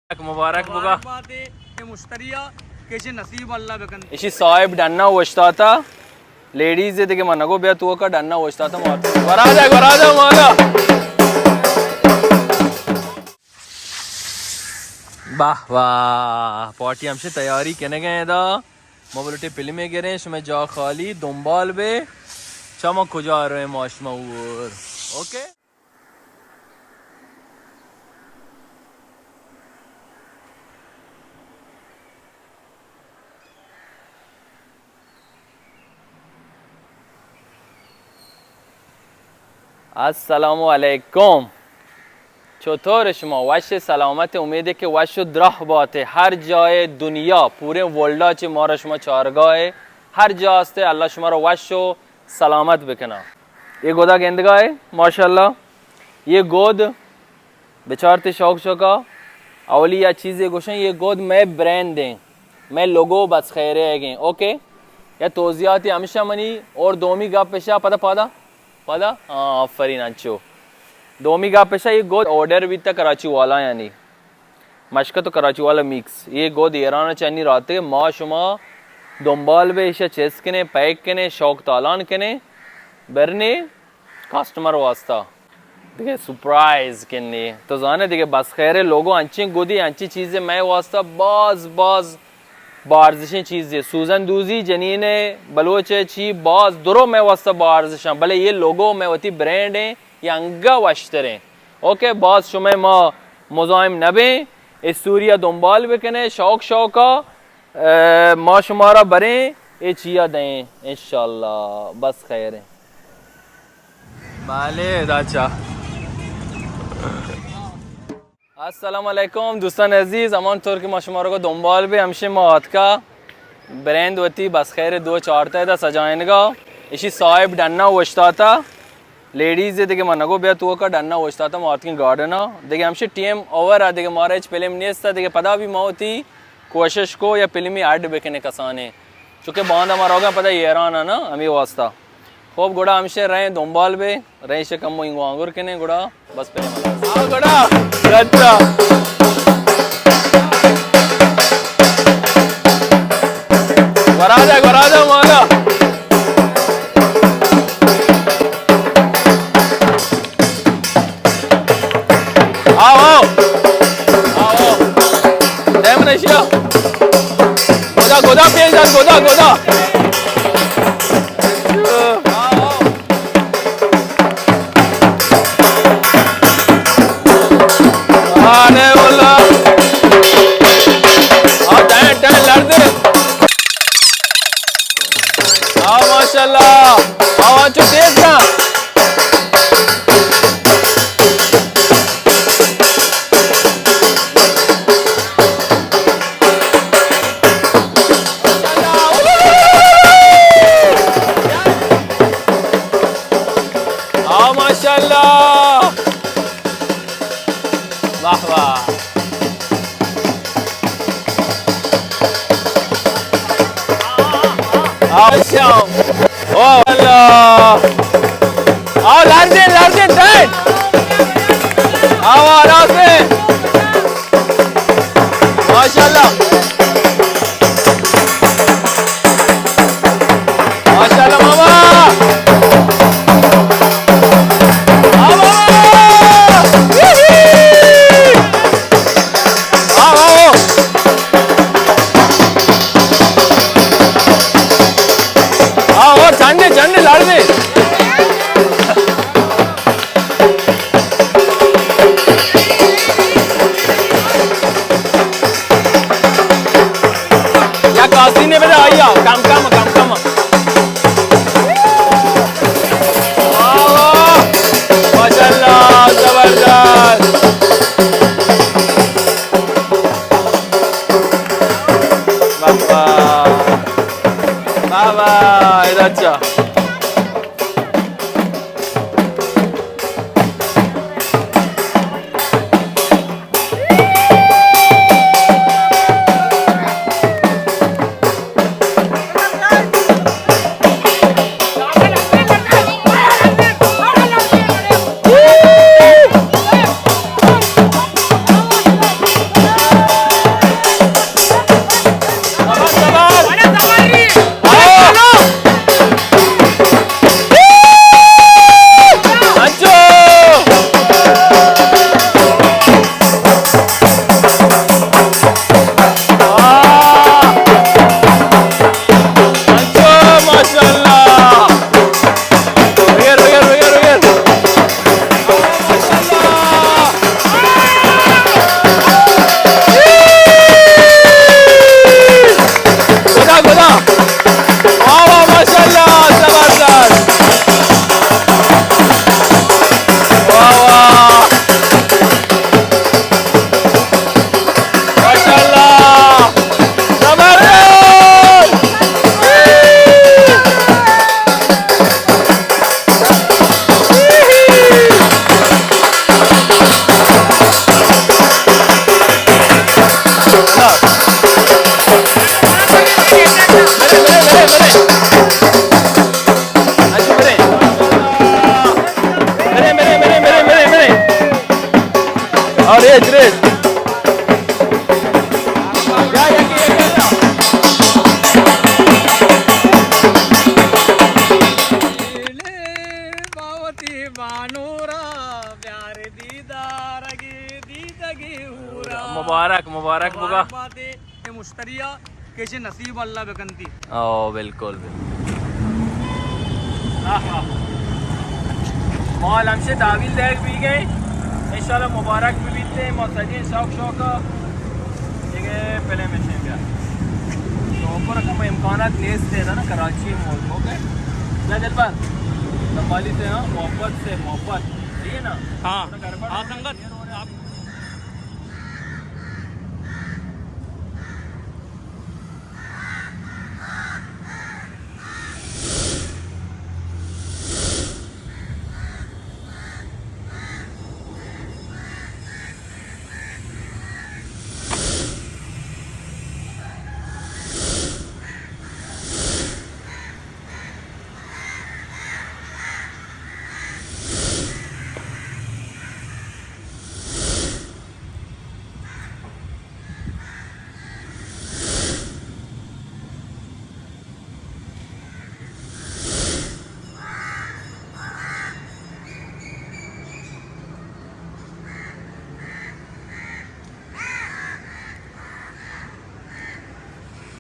مبارک بگا۔ مبارکباد اے مشتری ءَ کہ چہ نصیب اللہ بکن۔ اشی صاحب ڈنا وشتاتا، لیڈیز دگہ من نگو بیا تو کا ڈنا وشتاتا مارت۔ گرادا، گرادا مالا۔ واہ واہ، پارٹی ہمشہ تیاری کنگے دا۔ ما بلوٹے فلمے گریں، شمئے جا خالی، دنبال بے۔ چما کجا رویں ما شما اور۔ اوکے۔ السلام علیکم۔ چطور شما؟ وش سلامت؟ امید کہ وش و دراہ باتے۔ ہر جای دنیا، پوریں ورلڈا چہ مارا شما چارگائے۔ ہر جا ہستے، اللہ شما را وش و سلامت بکنا۔ یہ گودا گندگائے، ماشاءاللہ۔ یہ گود بچارتے شوق شوقا۔ اولی یا چیزے گوشن، یہ گود مئے برانڈ ہیں، مئے لوگو بس خیرے ہے گئے۔ اوکے؟ یا توضیحاتی ہمشہ منی اور دومی گپ پشا پدا پدا پدا۔ ہاں، آفرین انچو۔ دومی گپ پشا یہ گود آرڈر بیتا کراچی والا یعنی مشکت و کراچی والا میکس۔ یہ گود ایران چنی راتے ما شما دنبال بے، ایشا چیز کنے، پیک کنے، شوق تالان کنے، برنے کسٹمر واسطہ۔ دیگہ سرپرائز کنے۔ تو زانے دیگہ بس خیرے لوگو انچیں گودی، انچیں چیزے مئے واسطہ باز باز بارزشیں چیزے۔ سوزن دوزی جنین بلوچ چی باز درو مئے واسطہ بارزشاں، بلے یہ لوگو مئے وتی برانڈ ہیں، یہ انگا وشتریں۔ اوکے، باز شمئے ما مزاحم نبیں، اسٹوری ءَ دنبال بکنے، شوق شوقا، اے، ما شمارا بریں، اے چیا دیں، انشاءاللہ، بس خیر ہیں۔ بلے، داچا۔ السلام علیکم دوستان عزیز، ہمان طور کہ ما شمارا کو دنبال بے، ہمشے ما آتکا برانڈ وتی بس خیر دو چارتا دا سجائنگا، اشی صاحب ڈنا وشتاتا۔ لیڈیز دگہ من نگو بیا تو کا ڈنا اوشتاتا ما آتکیں گارڈن ءَ۔ دگہ ہمشی ٹیم اوور ءَ، دگہ مارا ہچ فلم نیست ءَ، دگہ پدا بھی ما وتی کوشش کو یا فلمی اڈ بکنے کسانے، چونکہ باندا ما روگا پدا ایران ءَ نا، ہمے واسطہ۔ خوب گڑا ہمشی رہیں دنبال بے، رہیں شے کمو انگو آنگر کنے گڑا۔ بس پہلے مزہ۔ آ گڑا، اچھا۔ گورا جا، گورا جا، مالا۔ آؤ، آؤ۔ آؤ، آؤ۔ ٹائم نہیں شیا۔ گدا، گدا پیش دار، گدا، گدا۔ آؤ، آؤ۔ آنے اولا۔ آ، ٹائم، ٹائم لڑ دے۔ آ، ماشاءاللہ۔ آ، چو تیز نا۔ آ، ماشاءاللہ۔ واہ واہ۔ آ، اچھا۔ او اللہ۔ آ، لرزے، لرزے، ٹائٹ۔ آ، آرام سے۔ ماشاءاللہ۔ ماشاءاللہ ماما۔ آ ماما۔ آ ماما۔ آ، او، چنڈے، چنڈے، لڑ دے۔ یک آستینے بدے آئی ءَ، کم کم، کم کم۔ واہ واہ، ماشاءاللہ، زبردست۔ واہ واہ۔ واہ واہ، ادا چا۔ کتا۔ برے، برے، برے، برے۔ اچھا، برے۔ برے، برے، برے، برے، برے، برے۔ اور ریچ، ریچ۔ باوتی بانورا بیار دیدارگی دیدگی ہورا۔ مبارک، مبارک بگا۔ مبارک بات اے مشتری ءَ کہ چہ نصیب اللہ بکنتی۔ او، بالکل، بالکل۔ آہا۔ مال ہمشے داویل دیگ بیگ ءَ۔ انشاءاللہ مبارک بہ بیت، ما سجیں شوق شوق ءَ دگہ فلم اش بیا۔ تو پر کم امکانات نیست ہے نا، کراچی مول کو کے۔ نہ دلبر، لمبالی سے، ہاں، محبت سے محبت۔ ٹھیک ہے نا؟ ہاں۔ تھوڑا گڑبڑ ہاں، ہے۔ سنگت۔